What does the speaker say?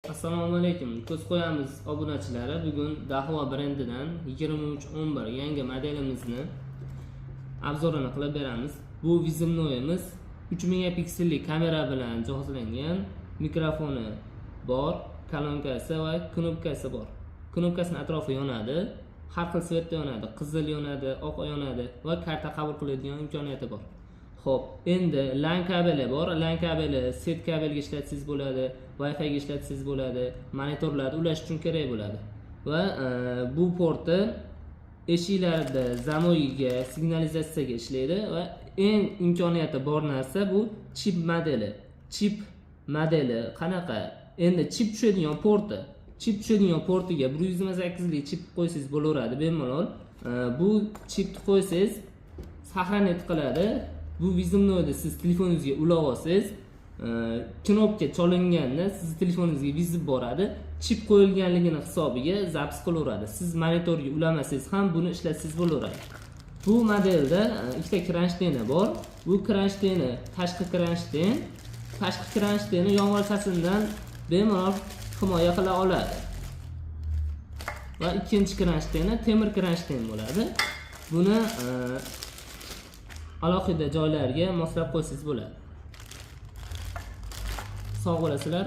Assalomu alaykum, ko'z qo'yamiz obunachilari. Bugun Dahua brendidan 2311 yangi modelimizni обзор ini qilib beramiz. Bu вызывной imiz 3 megapikselli kamera bilan jihozlangan, mikrofoni bor, kolonkasi va knopkasi bor. Knopkasini atrofi yonadi, har xil цвет da yonadi, qizil yonadi, oq yonadi va karta qabul qiladigan imkoniyati bor. Xo'p, endi LAN kabeli bor. LAN kabeli сеть kabelga ishlatsangiz bo'ladi, Wi-Fi ga ishlatsangiz bo'ladi, monitorlarni ulash uchun kerak bo'ladi. Va bu porti eshiklarda замок iga, signalizatsiyaga ishlaydi va eng imkoniyati bor narsa bu chip modeli. Chip modeli qanaqa? Endi chip tushadigan porti. Chip tushadigan portiga 128 lik chip qo'ysangiz bo'laveradi bemalol. Bu chipni qo'ysangiz, сохранить qiladi. Bu вызывной ni siz telefoningizga ulab olsangiz, knopka cholinganda sizni telefoningizga вызов boradi. Chip qo'yilganligini hisobiga запись qilaveradi. Siz monitorga ulamasangiz ham buni ishlatsangiz bo'laveradi. Bu modelda ikkita kronshteyni bor. Bu kronshteyni tashqi kronshteyn, tashqi kronshteyni yomg'ir sasidan bemalol himoya qila oladi. Va ikkinchi kronshteyni temir kronshteyn bo'ladi. Buni alohida joylarga moslab qo'ysangiz bo'ladi. Sog' bo'lasizlar.